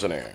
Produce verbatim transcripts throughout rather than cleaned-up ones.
listener.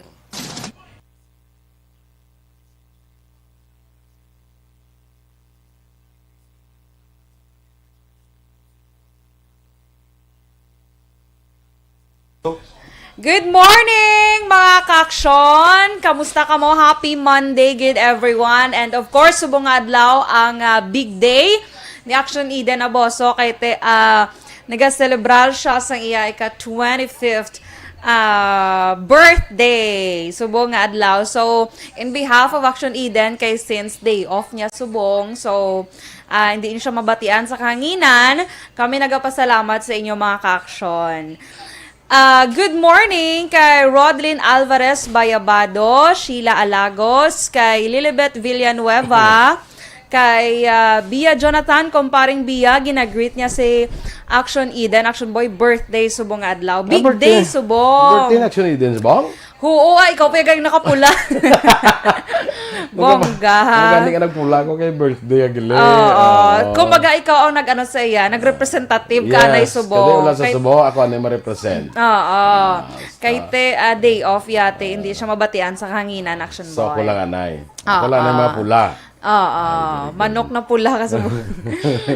Good morning, mga ka-aksyon! Kamusta kamo? Happy Monday gid, everyone. And of course, subong nga adlaw ang, ah, big day ni Action Eden Aboso kay te, ah, nagaselebrar siya sang iya ika twenty-fifth, ah, birthday. Subong nga adlaw. So, in behalf of Action Eden, kay since day off niya subong, so, ah, hindi niya siya mabatian sa kahanginan, kami nagapasalamat sa inyo, mga ka-aksyon. Ah, good morning kay Rodlin Alvarez Bayabado, Sheila Alagos, kay Lilibet Villanueva, kay, ah, Bia Jonathan, kumparing Bia, ginagreet niya si Action Eden, Action Boy, birthday subong nga adlaw. Ah, Big birthday. Day subong. Birthday na Action Eden subong? Oo, ah, ikaw pa yung nakapula. Bongga, ha? Ang gani nga nagpula ko kay birthday, agili. Oo. Oo. Kumbaga, ikaw ang nag-ano sa iya, nagrepresentative ka, Yes. Anay Subo. Kasi wala sa Kay Subo, ako anay ma-represent. Oo. Ah, basta. Kay te, ah, day off yate, hindi siya mabatian sa kahanginan, Action So, Boy. Ako lang anay. Ako lang anay Oo. Mga pula. Oo. Ay, Manok na pula ka sa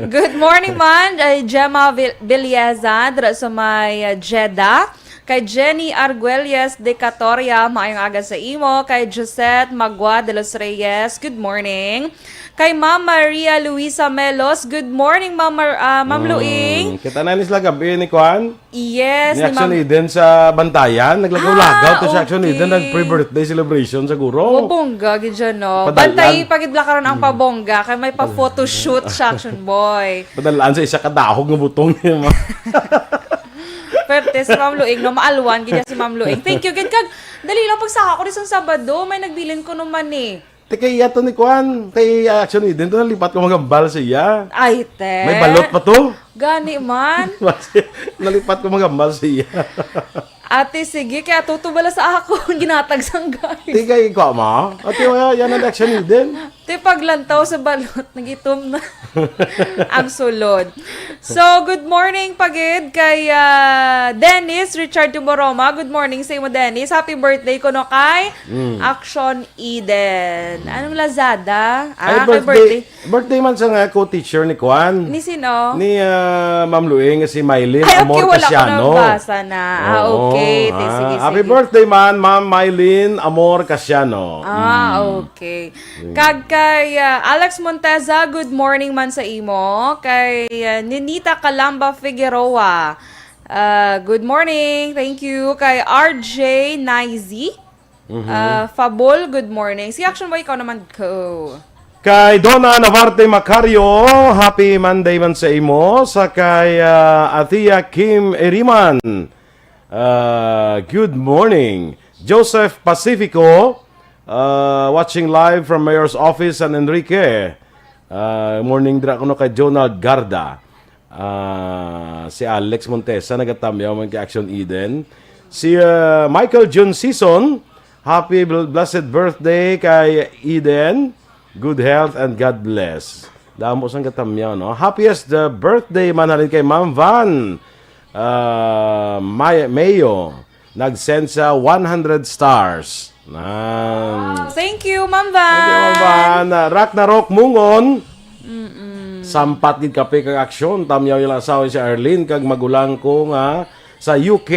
Good morning, man. Ay, Gemma Vil-, Villeza, dira sa may, uh, Jeddah. Kay Jenny Arguelles de Catoria, maayong aga sa imo. Kay Josette Magua de los Reyes, good morning. Kay Ma'am Maria Luisa Melos, good morning, Ma'am Mar-, ah, Ma'am Luing. Mm, kita na ni sila gabi ni Kwan? Yes, Ni ni Action Ma'am Eden sa Bantayan. Naglagaw-lagaw Ah, to sa Action Eden. okay. Nag-pre-birthday celebration siguro. Oh, bongga, gid siya, no? Padalan. Bantay, pagidla karon ang Mm. pabongga. Kay may pa-photoshoot sa Action Boy. Padalaan sa isa ka dahog nga butong niya, ma. Perte si Ma'am Luing, no? Maalwan, gid si Ma'am Luing. Thank you, gid kag dali lang pagsaka ko, di sa Sabado, may nagbilin ko naman, eh. Te, kay iya to ni Kwan, kay Action Eden to, nalipat ko magambal sa iya. Ay, te. May balot pa to? Gani man. Nalipat ko magambal sa iya. Ate, sige, kaya tuto bala sa ako, ginatag sang guys. Te, kay ikaw, ma? Ate, wala, yan ang Action Eden. Te, paglantaw sa balot, nagitom na ang sulod. So, good morning, pagid, kay, ah, Dennis Richard Tumoroma. Good morning sa imo, Dennis. Happy birthday kuno kay Mm. Action Eden. Anong Lazada? Ah, Ay, kay birthday, birthday. Birthday man sa nga co-teacher ni Kwan. Ni sino? Ni, ah, Ma'am Luing, si Mylene Ay, okay, Amor wala ko Casiano. nabasa na. Ah, Oo, okay. Te, ah, sige, happy sige. birthday man, Ma'am Mylene Amor Casiano. Ah, Mm. okay. Mm. Kag kay, ah, Alex Monteza, good morning man sa imo. Kay, ah, Ninita Calamba Figueroa, ah, good morning. Thank you. Kay R J Naizi, Mhm. Ah, Fabol, good morning. Si Action Boy, ikaw naman ko. Kay Donna Navarte Macario, happy Monday man sa imo. Sa kay, ah, Athea Kim Eriman, ah, good morning. Joseph Pacifico, ah, watching live from Mayor's Office, San Enrique. Ah, morning dira kuno kay Jonald Garda. Ah, si Alex Montesa, nagatamyaw man kay Action Eden. Si, ah, Michael Jun Season, happy bl-, blessed birthday kay Eden. Good health and God bless. Damo sang gatamyaw, no? Happiest, uh, birthday man halin kay Ma'am Van, ah, May-, Mayo. Nag-send sa one hundred stars. Nan. Wow, thank you, Ma'am Van. Thank you, Ma'am Van. Ah, Ragnarok Mungon. Mm-mm. Sampat gid kape kag aksyon. Tamyaw yung asawa si Arlene kag magulang ko nga sa U K,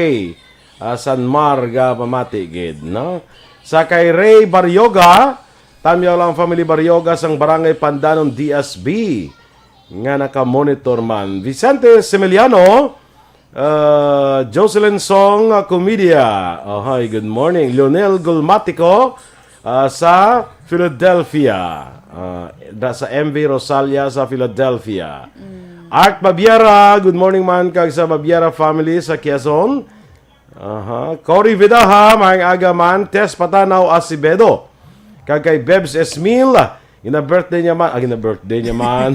ah, San Mar ga pamati gid, no? Sa kay Ray Baryoga, tamyaw lang family Baryoga sang Barangay Pandanon D S B nga naka-monitor man. Vicente Semeliano, Uh, Jocelyn Song, uh, Comedia. Oh, hi, good morning. Lionel Gulmatico, uh, sa Philadelphia. Uh, da sa M V Rosalia sa Philadelphia. Mm. Art Babiera, good morning man kag sa Babiera family sa Quezon. Aha. Cory Vidaja, maayong aga man. Tess Patanaw Acevedo. Kag kay Bebs Esmil, gina-birthday niya man, ah, gina-birthday niya man.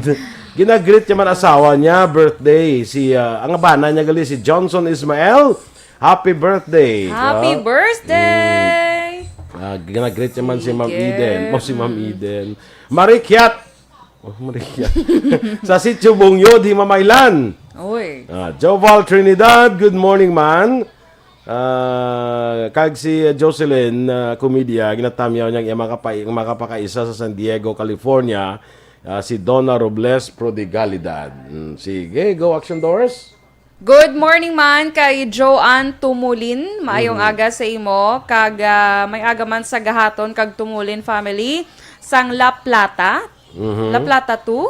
Gina-greet niya man asawa niya, birthday. Si, ah, ang bana niya gali, si Johnson Ismael. Happy birthday. Happy Ah. birthday! Mm. Ah, gina-greet niya man si Ma'am Sige. Eden. O, si Ma'am Mm. Eden. Marikyat. Oh, Marikyat. Sa Sitio Bungyo, di Mamaylan. Oy. Ah, Joval Trinidad, good morning, man. Ah, kag si Jocelyn, ah, Comedia, ginatamyaw niya ang iya makapa-, makapakaisa sa San Diego, California, ah, si Donna Robles Prodigalidad. Mm, sige, go, Action Doris. Good morning man kay Joanne Tumulin. Maayong Mhm. aga sa imo. Kag, ah, may aga man sa Gahaton kag Tumulin family sang La Plata. Mhm. La Plata two?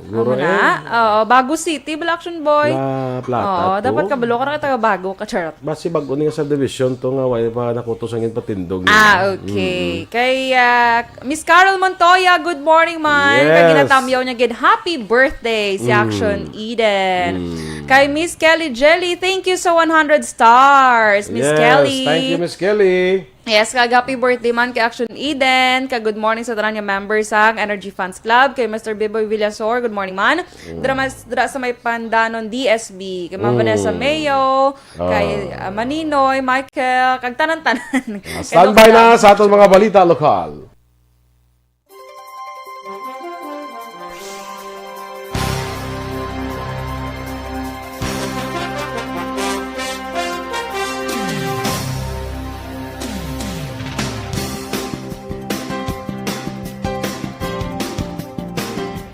Siguro Ano na? eh. Oo, Bago City, bala, Action Boy. La Plata Oo, dapat two? kabalo ka na taga Bago ka, charot. Basi bag-o ni nga subdivision to nga way pa nakutos ang ginpatindog nila. Ah, okay. Mm. Kay, ah, Miss Carol Montoya, good morning, man. Kag Yes. ginatamyaw niya gid, happy birthday si Mm. Action Eden. Mm. Kay Miss Kelly Jelly, thank you sa one hundred stars, Miss Yes, Kelly. thank you, Miss Kelly. Yes, kag happy birthday man kay Action Eden, kag good morning sa tanan nga members sang Energy Fans Club, kay Mister Biboy Villasor, good morning man. Mm. Dira mas, dira sa may Pandanon D S B, kay Ma'am Mm. Vanessa Mayo, kay, Ah. ah, Maninoy, Michael, kag tanan-tanan. Ah, Kay standby Doc na Ram. sa aton mga balita lokal.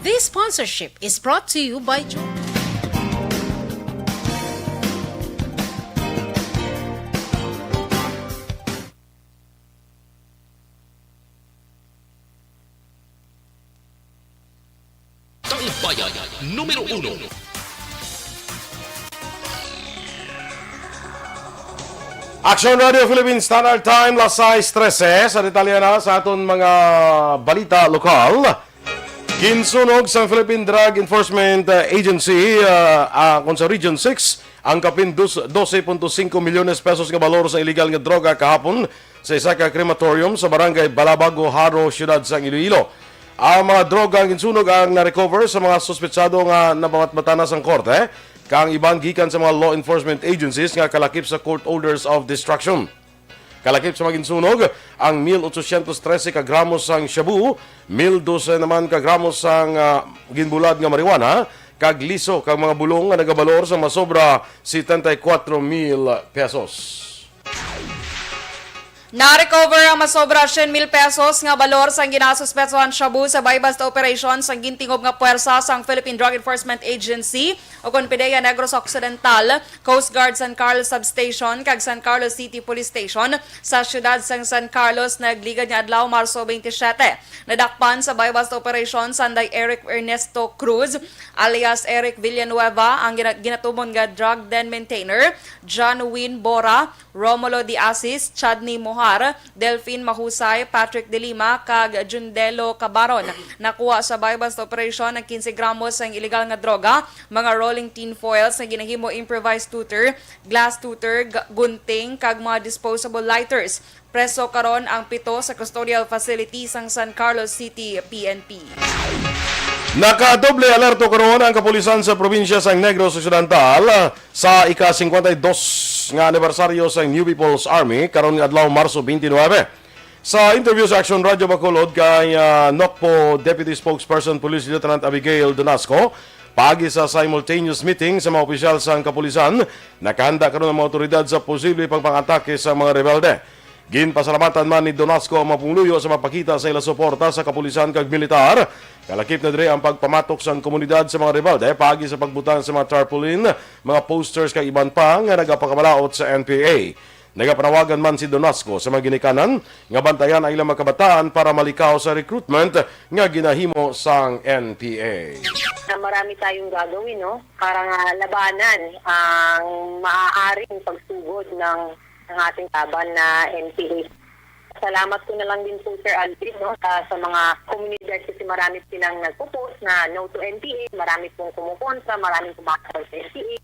This sponsorship is brought to you by Joy. Tambayan numero uno. Action Radio Philippines Standard Time, las sais trese. Sa detalye na sa aton mga balita lokal, ginsunog sang Philippine Drug Enforcement, uh, Agency, uh, uh, kon sa Region six, ang kapin dos-, dose punto singko milyones pesos nga balor sa iligal nga droga kahapon sa isa ka crematorium sa Barangay Balabago, Jaro, siyudad sang Iloilo. Ang mga droga nga ginsunog ang na-recover sa mga suspetsado nga nababatbatan na sang korte, kag ang iban gikan sa mga law enforcement agencies nga kalakip sa court orders of destruction. Kalakip sa mga ginsunog, ang mil ochocientos trese ka gramos sang shabu, mil dose naman ka gramos sang, ah, ginbulad nga marijuana, kag liso kag mga bulong nga nagabalor sa masobra setenta y cuatro mil pesos. Na-recover ang masobra syen mil pesos nga balor sang ginasuspetsohan shabu sa buy-bust operation sang gintingob nga puwersa sang Philippine Drug Enforcement Agency o kon PDEA Negros Occidental, Coast Guard San Carlos Substation kag San Carlos City Police Station sa siyudad sang San Carlos nagligad nga adlaw, Marso twenty-seven. Nadakpan sa buy-bust operation sanday Eric Ernesto Cruz alias Eric Villanueva, ang gina-, ginatubon nga drug den maintainer, John Win Bora, Romulo De Asis, Chadney Mohar, Delfin Mahusay, Patrick De Lima, kag Jundelo Cabaron. Nakuha sa buy-bust operation ang quince gramos sang iligal nga droga, mga rolling tin foils nga ginahimo improvised tutor, glass tutor, g-, gunting, kag mga disposable lighters. Preso karon ang pito sa custodial facility sang San Carlos City P N P. Nakadoble alerto karon ang kapulisan sa probinsya sang Negros Occidental, ah, sa ika-singkwenta y dos nga anibersaryo sang New People's Army karon nga adlaw, Marso twenty-nine. Sa interview sa Action Radio Bacolod kay, ah, NOCPO Deputy Spokesperson Police Lieutenant Abigail Donasco, paagi sa simultaneous meeting sa mga opisyal sang kapulisan, nakahanda karon ang mga awtoridad sa posible pagpang-atake sa mga rebelde. Ginpasalamatan man ni Donasco ang mga pumuluyo sa pagpakita sa ila suporta sa kapulisan kag militar. Kalakip na diri ang pagpamatok sang komunidad sa mga rebelde paagi sa pagbutang sa mga tarpaulin, mga posters kag iban pa nga nagapakamalaot sa N P A. Nagapanawagan man si Donasco sa mga ginikanan nga bantayan ang ilang mga kabataan para malikaw sa recruitment nga ginahimo sang N P A. Na marami tayong gagawin, no? Para nga labanan ang maaaring pagsugod ng, ng ating laban na N P A. Salamat ko na lang din po, Sir Alvin, no, sa, sa mga komunidad kasi marami silang nagpo-post na no to N P A, marami pong kumukontra, maraming kumakabal sa N P A.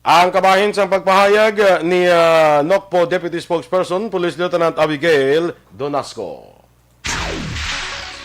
Ang kabahin sang pagpahayag, uh, ni, uh, NOCPO Deputy Spokesperson Police Lieutenant Abigail Donasco.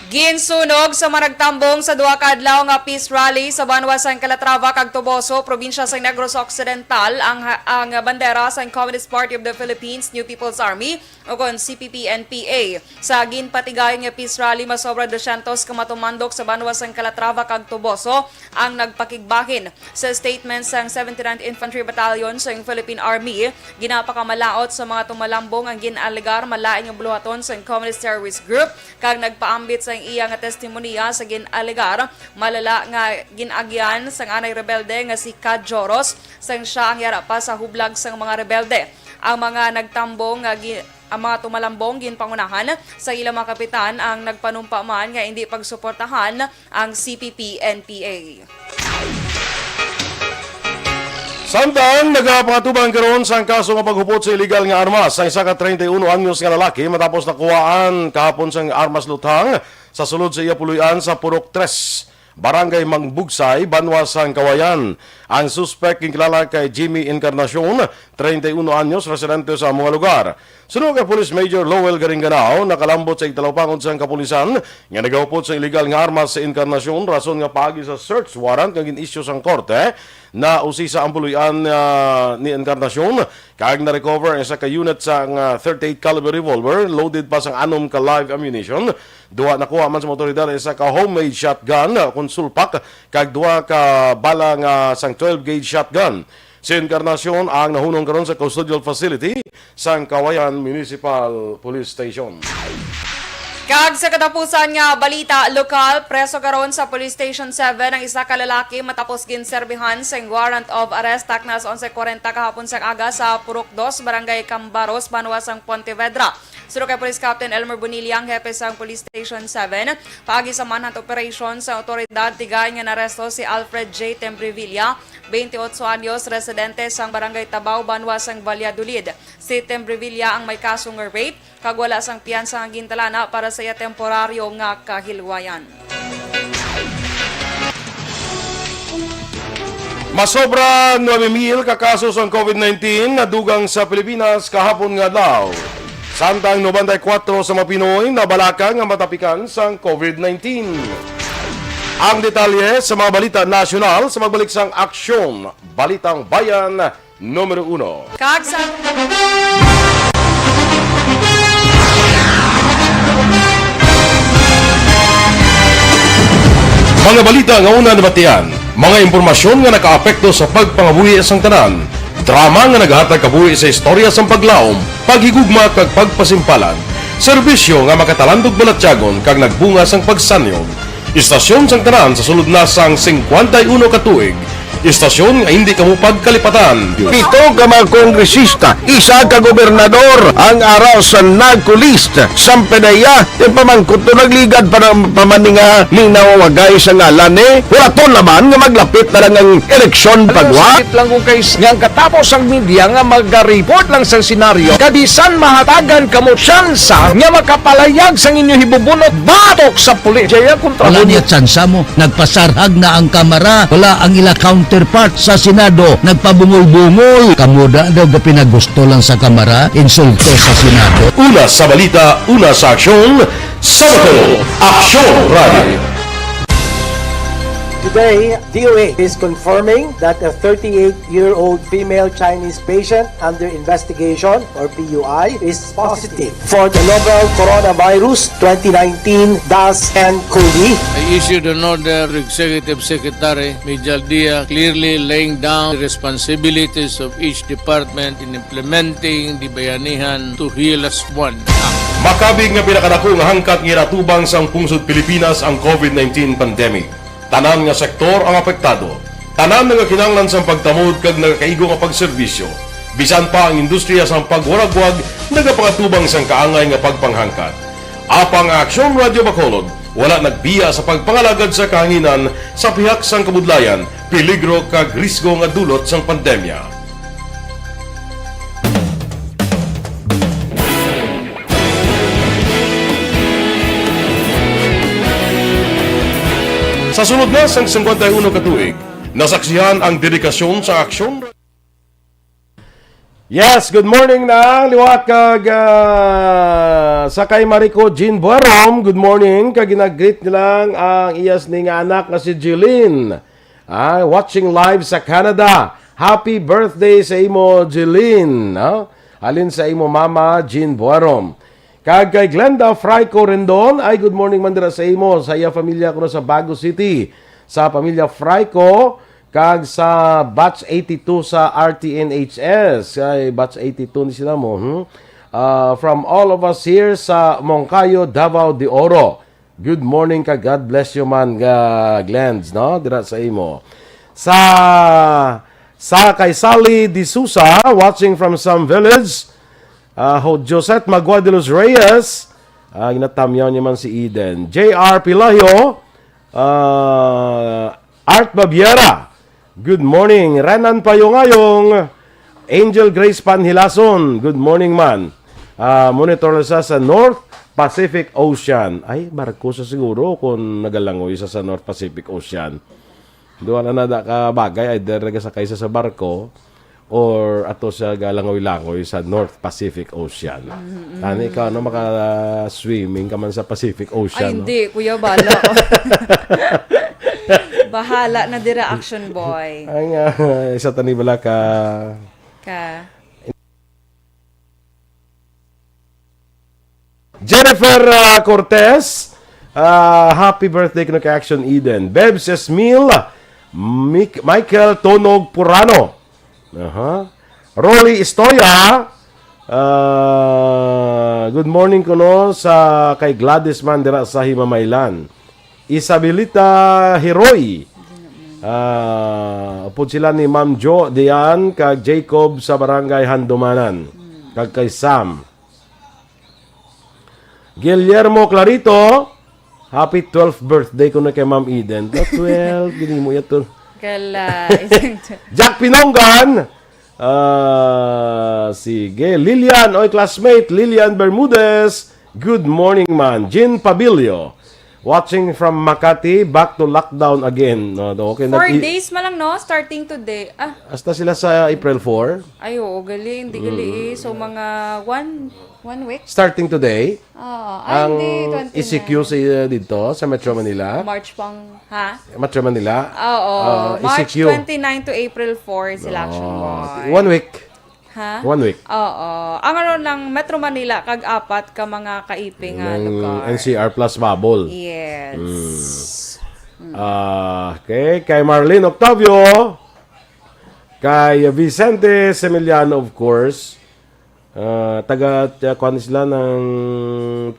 Ginsunog sa mga nagtambong sa duha ka adlaw nga peace rally sa banwa sang Calatrava kag Toboso, probinsya sang Negros Occidental, ang, ang bandera sang Communist Party of the Philippines, New People's Army, o kon C P P N P A. Sa ginpatigayon nga peace rally, masobra dosyentos ka matumandok sa banwa sang Calatrava kag Toboso ang nagpakigbahin. Sa statement sang seventy-ninth Infantry Battalion sang Philippine Army, ginapakamalaot sa mga tumalambong ang gin-alegar malain nga buluhaton sang Communist Terrorist Group kag nagpaambit sang iya nga testimonya sa gin-alegar malala nga gin-agyan sang anay rebelde nga si Kad Joros, sang siya ang yara pa sa hublag sang mga rebelde. Ang mga nagtambong nga gi-, ang mga tumalambong ginpangunahan sa ilang mga kapitan ang nagpanumpa man nga indi pagsuportahan ang C P P N P A. Samtang nagapangatuban karon sang kaso nga paghupot sa iligal nga armas ang isa ka treinta y uno anyos nga lalaki matapos nakuhaan kahapon sang armas luthang sa sulod sa iya puloy-an sa Purok Tres, Barangay Mangbugsay, banwa sang Kawayan. Ang suspek ginkilala kay Jimmy Encarnacion, treinta y uno anyos, residente sa amo nga lugar. Suno kay Police Major Lowell Garinganao, nakalambot sa igtalupangod sang kapulisan nga nagahupot sa iligal nga armas sa Encarnacion, rason nga paagi sa search warrant nga gin-issue sang korte, nausisa ang puloy-an, ah, ni Encarnacion kag na-recover ang isa ka unit sang, ah, thirty-eight caliber revolver loaded pa sang anom ka live ammunition. Duha nakuha man sa mga otoridad ang isa ka homemade shotgun, ah, kon sulpak, kag duha ka bala nga sang twelve gauge shotgun. Si Encarnacion ang nahunong karon sa custodial facility sang Kawayan Municipal Police Station. Kag sa katapusan nga balita lokal, preso karon sa Police Station seven ang isa ka lalaki matapos ginserbihan sing warrant of arrest takna sa onse kwarenta kahapon sang aga sa Purok Dos, Barangay Cambaros, banwa sang Pontevedra. Suno kay Police Captain Elmer Bonilla, ang hepe sang Police Station seven, paagi sa manhunt operation sa otoridad, tigayon nga naresto si Alfred J. Tembrevilla, twenty-eight anyos, residente sang Barangay Tabaw, banwa sang Valladolid. Si Tembrevilla ang may kaso nga rape, kag wala sang piyansa nga gintalana para sa iya temporaryo nga kahilwayan. Masobra nuebe mil ka kaso sang COVID nineteen nadugang sa Pilipinas kahapon nga adlaw. Samtang nobenta y kuwatro sa mga Pinoy nabalaka nga matapikan sang COVID nineteen. Ang detalye sa mga balita nasyonal sa pagbalik sang Aksyon Balitang Bayan Numero Uno. Kag sa Mga balita nga una nabatian, mga impormasyon nga nakaapekto sa pagpangabuhi sang tanan, drama nga nagahatag kabuhi sa istorya sang paglaom, paghigugma kag pagpasimpalan, serbisyo nga makatalandog balatyagon kag nagbunga sang pagsanyog. Istasyon sang tanan sa sulod na sang singkwenta y uno ka tuig. Istasyon nga hindi kamo pagkalipatan. Pito ka mga kongresista, isa ka gobernador ang ara sa NAGCO list. Sampanaya, yung pamangkot to nagligad pa ng pamaninga ning nawawagay sa ngalan ni Huraton naman nga maglapit na lang ang eleksyon pagwa. Sakit lang kung kay nga ang katapos ang media nga mag-report lang sa senaryo, kabisan mahatagan kamo tsansa nga makapalayag sang inyo hibubunot batok sa pulis. Jaya kontra Wala mo. Niya tsansa mo. Nagpasarhag na ang Kamara. Wala ang ila counterpart sa Senado. Nagpabungol-bungol. Kamo da daw gapinagusto lang sa Kamara. Insulto sa Senado. Una sa balita, una sa aksyon, sa Bato, Aksyon Radio. Today, D O A is confirming that a thirty-eight-year-old female Chinese patient under investigation, or P U I, is positive for the novel coronavirus twenty nineteen dash N cov. I issued an order to Executive Secretary Mijal Dia, clearly laying down the responsibilities of each department in implementing the Bayanihan to Heal As One Act. Makabig nga pinakadako nga hangkat nga ginatubang sang pungsod Pilipinas ang COVID nineteen pandemic. Tanan nga sektor ang apektado. Tanan nagakinahanglan sang pagtamod kag nagakaigo nga pagserbisyo. Bisan pa ang industriya sang pagwaragwag nagapakatubang sang kaangay nga pagpanghangkat. Apang ang Aksyon Radyo Bacolod wala nagbiya sa pagpangalagad sa kahanginan sa pihak sang kabudlayan, peligro kag risgo nga dulot sang pandemya. Sa sulod na sang singkwenta y uno ka tuig, nasaksihan ang dedikasyon sa aksyon. Yes, good morning na liwat kag, ah, sa kay Mariko Jean Buarom. Good morning. Kag ginagreet nilang ang iyas ni nga anak nga si Jeline. Ah, watching live sa Canada. Happy birthday sa imo, Jeline, no? Halin sa imo mama, Jean Buarom. Kag kay Glenda Fraico Rendon, ay good morning man dira sa imo, sa iya pamilya kuno sa Bago City. Sa pamilya Fraico, kag sa batch eighty-two sa R T N H S. Ay, batch eighty-two ni sila mo, hmm? Ah, from all of us here sa Monkayo, Davao de Oro. Good morning ka, God bless you man, ga Glens, no? Dira sa imo. Sa, sa kay Sally D'Souza, watching from some village. Ah, ho, Josette Magua de los Reyes, ah, ginatamyaw niya man si Eden. J R Pilayo, ah, Art Babiera, good morning. Renan Payongayong, Angel Grace Panhilason, good morning man. Ah, monitor na sa, sa North Pacific Ocean. Ay, barko sa siguro kung nagalangoy sa, sa North Pacific Ocean. Duha na nada ka bagay, either nagasakay sa, sa barko or ato sa galangoy-langoy sa North Pacific Ocean. Tani ikaw, no, maka-swimming ka man sa Pacific Ocean, Ay, no? Hindi, kuya, bala. Bahala na dira, action boy. Ang, ah, isa tani bala ka Ka. Jennifer, ah, Cortez, ah, happy birthday kuno kay Action Eden. Bebs Esmil, Mik-, Michael Tonog Purano. Aha. Rolly Istoya, ah, good morning kuno sa kay Gladys man dira sa Himamaylan. Isabelita Heroy. Ah, upod sila ni Ma'am Jo Dian kag Jacob sa Barangay Handumanan. Kag kay Sam. Guillermo Clarito, happy twelfth birthday kuno kay Ma'am Eden. Ah, twelve, gini mo yato. Kala, isang Jack Pinonggan, ah, sige. Lilian, oy, classmate, Lilian Bermudez. Good morning, man. Jean Pabilio, watching from Makati, back to lockdown again. No, okay, Four nag-, i- days man lang, no? Starting today. Ah, Hasta sila sa April four. Ay, oo, gali. Hindi gali eh. So, mga one, one week? Starting today, Oo. Ay, ang hindi, twenty-nine. E C Q sa, uh, dito, sa Metro Manila. March pang, ha? Metro Manila. Oo. Uh, March E C Q. Twenty-nine to April four, sila Action Oh, Boy. One week. Ha? One week. Oo. Ang ano lang, Metro Manila, kag apat ka mga kaiping nga Ng lugar. N C R plus bubble. Yes. Mm. Ah, okay. Kay Marlene Octavio, kay Vicente Semiliano, of course. Ah, taga, ah, kuan ni sila ng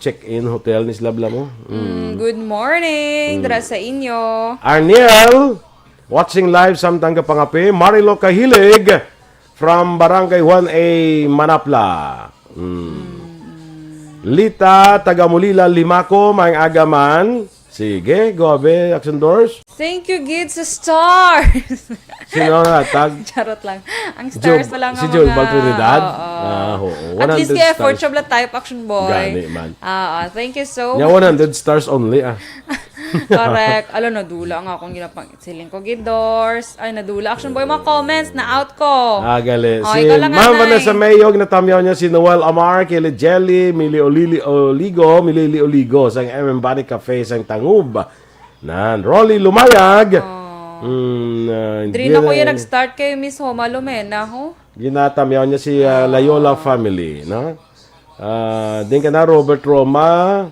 check-in hotel ni sila, bala mo. Mm, Mm. Good morning, Mm. dira sa inyo. Arniel, watching live samtang gapangape. Marilo Kahilig, from Barangay one A, Manapla. Mm. Mm. Lita, taga Mulila, Limaco, maayong aga man. Sige, go abe, Action Doors. Thank you, gid, sa stars. Sino ang hatag? Charot lang. Ang stars Job, lang si ang Joel mga Bal Trinidad? Oo. Ah, oo. At least One hundred kay effort stars. Siya bala type, Action Boy. Gani man. Ah, ah, thank you so Nya much. One hundred stars only, ah. Correct. Alam, nadula nga akong ginapang-, siling ko, gid, Doors. Ay, nadula. Action Boy, mga comments, na-out ko. Ah, gali. Oh, si ikaw lang, Ma'am Anay. Vanessa Mayo, ginatamyaw niya si Noel Amar, Kelly Jelly, Mili Olili Oligo, Milili Oligo, sang M M Body Cafe, sang Tangub. Nan, Rolly Lumayag. Oh. Mm, ah, Diri hindi na, kuya, lang nag-start kay Miss Homa Lumena, ho? Ginatamyaw niya si, ah, Oh. Layola family, no? Ah, din ka na, Robert Roma.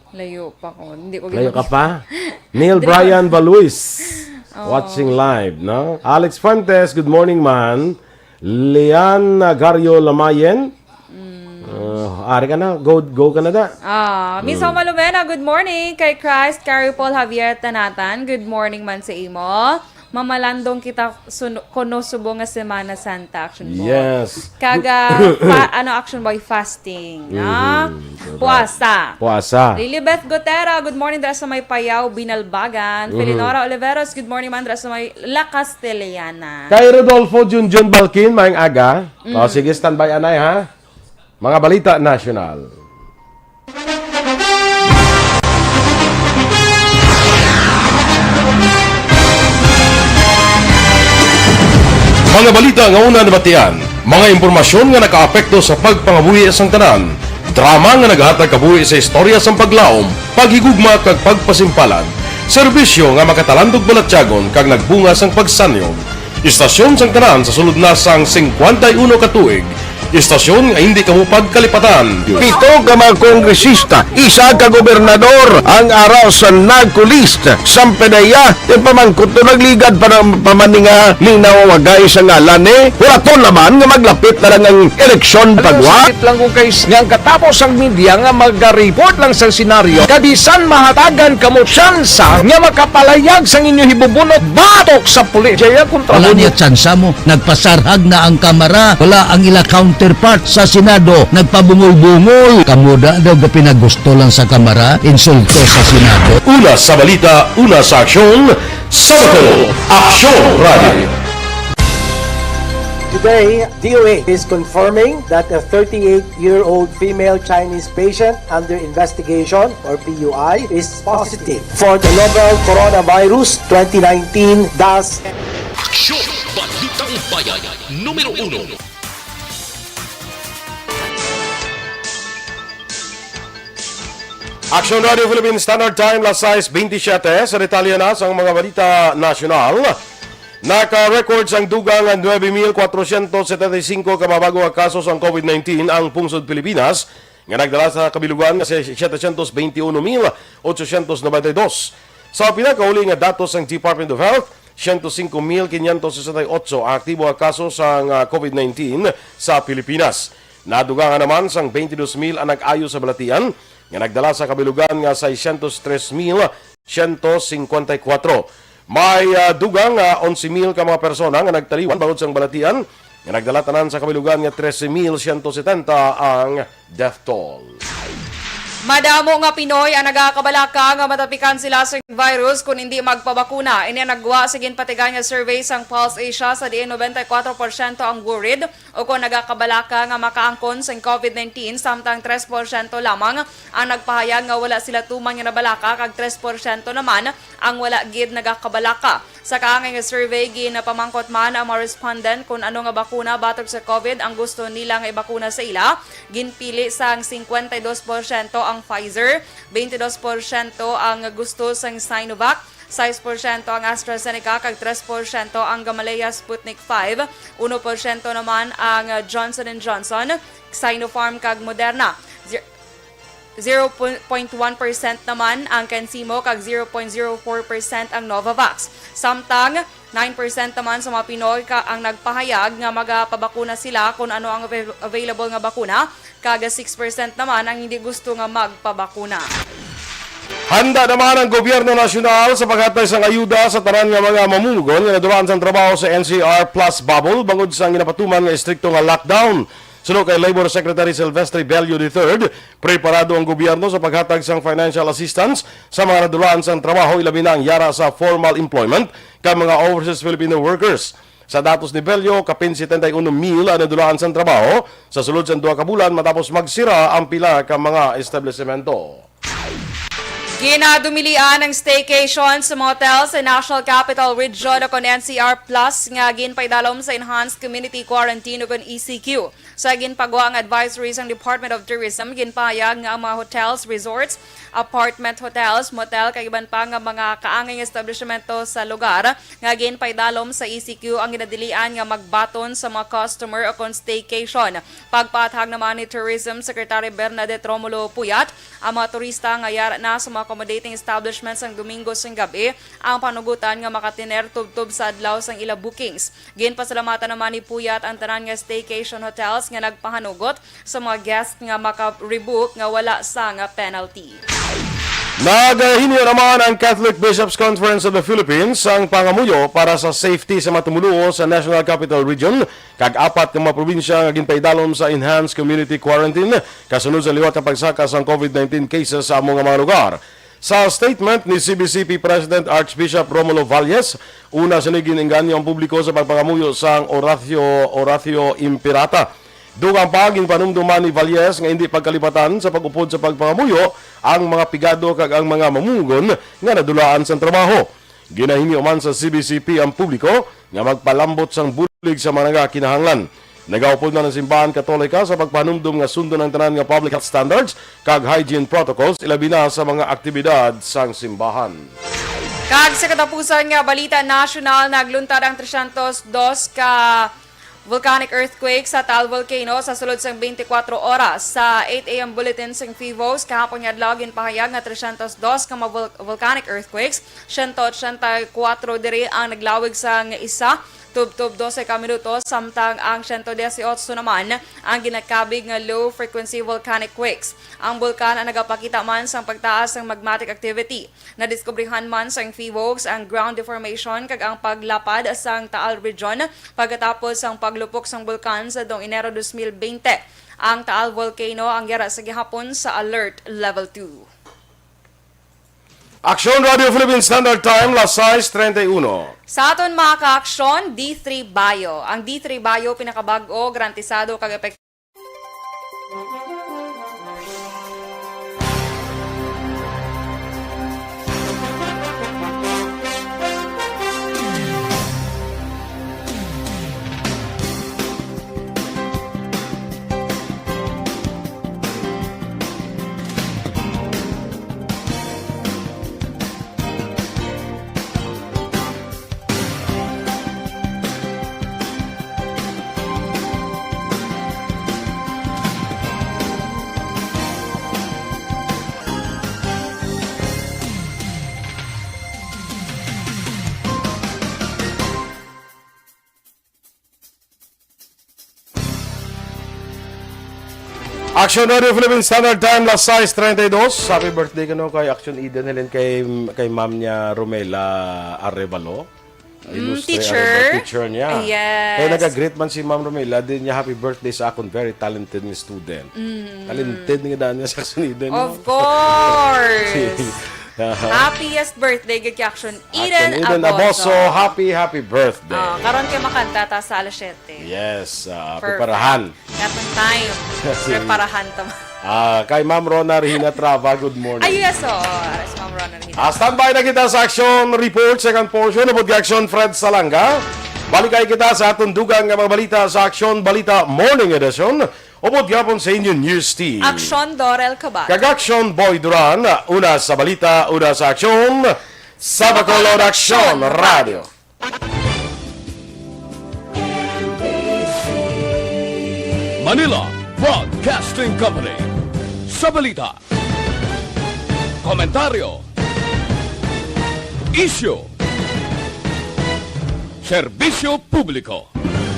Layo pa ko. Hindi ko Layo gina- ka pa? Neil Diri Brian ko- Baluis. Oh. Watching live, no? Alex Fuentes, good morning, man. Lian Gario Lamayen. Mm. Ah, ari ka na. Go, go ka na da. Ah, Miss Mm. Homa Lumena, good morning. Kay Christ, Carrie Paul Javier Tanatan, good morning man sa imo. Mamalandong kita sun-, kuno subong nga Semana Santa, Action Boy. Yes. Kaga, pa-, ano, Action Boy, fasting, no? Mhm, correct. Puasa. Puasa. Lilibeth Gotera, good morning, dira sa may Payaw, Binalbagan. Mhm. Felinora Oliveros, good morning, man, dira sa may La Castellana. Kay Rodolfo Junjun Balkin, maayong aga. Mm. O, sige, standby, anay, ha? Mga balita nasyonal. Mga balita nga una nabatian, Mga impormasyon nga nakaapekto sa pagpangabuhi sang tanan. Drama nga nagahatag kabuhi sa istorya sang paglaom, paghigugma, kag pagpasimpalan. Serbisyo nga makatalandog balatyagon kag nagbunga sang pagsanyog. Istasyon sang tanan sa sulod na sang singkwenta y uno ka tuig. Istasyon nga hindi kamo pagkalipatan. Pito ka mga kongresista, isa ka gobernador ang ara sa NAGCO list. Sampedeya, ipamangkot to nagligad pa ng pamaninga ni nawawagay sa ngalan ni. Hulaton naman nga maglapit na lang ang eleksyon pagwa. Sakit lang kung kay nga ang katapos ang media nga mag-report lang sa senaryo, kabisan mahatagan kamo tsansa nga makapalayag sang inyo hibubunot batok sa pulis. Jaya kontra Wala mo. Niya tsansa mo. Nagpasarhag na ang Kamara. Wala ang ila counterpart sa Senado. Nagpabungol-bungol. Kamo da daw ga pinagusto lang sa Kamara. Insulto sa Senado. Una sa balita, una sa aksyon, sa Bato, Aksyon Radio. Today, D O H is confirming that a thirty-eight-year-old female Chinese patient under investigation, or P U I, is positive for the novel coronavirus twenty nineteen dash Aksyon! Balitang Bayan, numero uno. Aksyon Radio Philippine Standard Time, las sais bentisiete. Sa detalye na sang mga balita nasyonal, naka-record sang dugang nga nuebe mil kwatrocientos setenta y cinco ka mga bago nga kaso sang COVID nineteen ang pungsod Pilipinas, nga nagdala sa kabilugan nga setecientos veintiuno mil ochocientos noventa y dos. Sa pinakauli nga datos sang Department of Health, siyento singko mil quinientos sesenta y ocho ang aktibo nga kaso sang, ah, COVID nineteen sa Pilipinas. Nadugangan naman sang twenty-two mil ang nag-ayo sa balatian, nga nagdala sa kabilugan nga seiscientos tres mil siyento singkwenta y kuwatro. May, ah, dugang nga onse mil ka mga persona nga nagtaliwan bangod sang balatian, nga nagdala tanan sa kabilugan nga trese mil siyento setenta ang death toll. Madamo nga Pinoy ang nagakabalaka nga matapikan sila sa virus kon indi magpabakuna. Ini ang nagwa sa ginpatigayon nga survey sang Pulse Asia, sa diin noventa y kuwatro porsyento ang worried o kon nagakabalaka nga makaangkon sang COVID nineteen, samtang tres porsyento lamang ang nagpahayag nga wala sila tuman nga nabalaka, kag tres porsyento naman ang wala gid nagakabalaka. Sa kaangay nga survey, ginapamangkot man ang mga respondent kon ano nga bakuna batok sa COVID ang gusto nila nga ibakuna sa ila. Ginpili sang singkwenta y dos porsyento ang Pfizer, twenty-two porsyento ang gusto sang Sinovac, sais porsyento ang AstraZeneca, kag tres porsyento ang Gamaleya Sputnik five, uno porsyento naman ang Johnson and Johnson, Sinopharm, kag Moderna. Zer-, zero point one percent naman ang CanSino, kag zero point zero four percent ang Novavax. Samtang, nine percent naman sa mga Pinoy ka ang nagpahayag nga magapabakuna sila kon ano ang avail-, available nga bakuna, kag six percent naman ang hindi gusto nga magpabakuna. Handa naman ang gobyerno nasyonal sa paghatag sang ayuda sa tanan nga mga mamumugon nga nadulaan sang trabaho sa N C R plus bubble bangod sa ginapatuman nga estrikto nga lockdown. Suno kay Labor Secretary Silvestre Bello the third, preparado ang gobyerno sa paghatag sang financial assistance sa mga nadulaan sang trabaho, ilabi na ang yara sa formal employment kag mga overseas Filipino workers. Sa datos ni Bello, kapin setenta y uno mil ang nadulaan sang trabaho sa sulod sang duha ka bulan matapos magsira ang pila ka mga establisemento. Ginadumilian ang staycation sa mga hotel sa National Capital Region o kon N C R plus nga ginpaidalom sa Enhanced Community Quarantine o kon E C Q. Sa ginpagwa nga advisory sang Department of Tourism, ginpahayag nga ang mga hotels, resorts, apartment hotels, motel, kag iban pa nga mga kaangay nga establishmento sa lugar nga ginpaidalom sa E C Q ang ginadilian nga magbaton sa mga customer o kon staycation. Pagpaathag naman ni Tourism Secretary Bernadette Romulo Puyat, ang mga turista nga yara na sa mga accommodating establishments sang Domingo sang gab-i ang panugutan nga makatiner tubtob sa adlaw sang ila bookings. Ginpasalamatan naman ni Puyat ang tanan nga staycation hotels nga nagpahanugot sa mga guest nga maka-rebook nga wala sang penalty. Nagahinyo naman ang Catholic Bishops' Conference of the Philippines sang pangamuyo para sa safety sa mga tumuluo sa National Capital Region kag apat ka mga probinsya nga ginpaidalom sa enhanced community quarantine kasunod sa liwat nga pagsaka sang COVID nineteen cases sa amo nga mga lugar. Sa statement ni C B C P President Archbishop Romulo Valles, una sini gin-engganyo ang publiko sa pagpangamuyo sang Oratio, Oratio Imperata. Dugang pa, ginpanumdum man ni Valles nga hindi pagkalipatan sa pag-upod sa pagpangamuyo ang mga pigado kag ang mga mamumugon nga nadulaan sang trabaho. Ginahinyo man sa C B C P ang publiko nga magpalambot sang bulig sa mga nagakinahanglan. Nagaupod man ang simbahan Katolika sa pagpanumdum nga sundon ang tanan nga public health standards kag hygiene protocols, ilabi na sa mga aktibidad sang simbahan. Kag sa katapusan nga balita nasyonal, nagluntad ang tresyentos dos ka volcanic earthquake sa Taal Volcano sa sulod sang twenty-four oras. Sa eight a m bulletin sang PHIVOLCS kahapon nga adlaw, ginpahayag nga tresyentos dos ka mga vol-, volcanic earthquakes, siyento otsenta y kuwatro diri ang naglawig sang isa, tubtob dose ka minuto, samtang ang siyento diyesiyotso naman ang ginakabig nga low-frequency volcanic quakes. Ang bulkan ang nagapakita man sang pagtaas sang magmatic activity. Nadiskubrihan man sang PHIVOLCS ang ground deformation kag ang paglapad sang Taal Region pagkatapos sang paglupok sang bulkan sa dong Enero dos mil bente. Ang Taal Volcano ang yara sa gihapon sa Alert Level two. Aksyon Radio Philippine Standard Time, las sais treinta y uno. Sa aton mga ka-aksyon, D three Bio. Ang D three Bio pinakabag-o, garantisado kag epektibo. Action Radio Philippine Standard Time, las sais treinta y dos. Happy birthday kano kay Action Eden, Helen, kay, kay Ma'am niya Romela Arevalo. Mm, Ilustre teacher? Arevalo, teacher niya. Yes. Kaya nag-greet man si Ma'am Romela, din niya, "Happy birthday sa akon very talented nga student." Mm. Talented nga daan niya sa Action Eden, no? Of course. Happiest birthday gid kay Action Eden Action Eden Aboso. Aboso, happy, happy birthday. Ah, karon kay makanta ta sa alas siyete. Yes, ah, Perfect. Preparahan. Katong time. Preparahan ta. Ah, kay Ma'am Rona Regina Trava, good morning. Ay, yes, oo. Aras, Ma'am Rona Regina. Ah, standby na kita sa action report, second portion, upod kay Action Fred Salanga. Balik kay kita sa atong dugang nga mga balita sa Action Balita Morning Edition. Upod gihapon sa inyo news team. Action Dorel Cabal. Kag Action Boy Duran, una sa balita, una sa aksyon, sa Bacolod Action Radio. Manila Broadcasting Company. Sa balita, komentaryo, isyu, serbisyo publiko.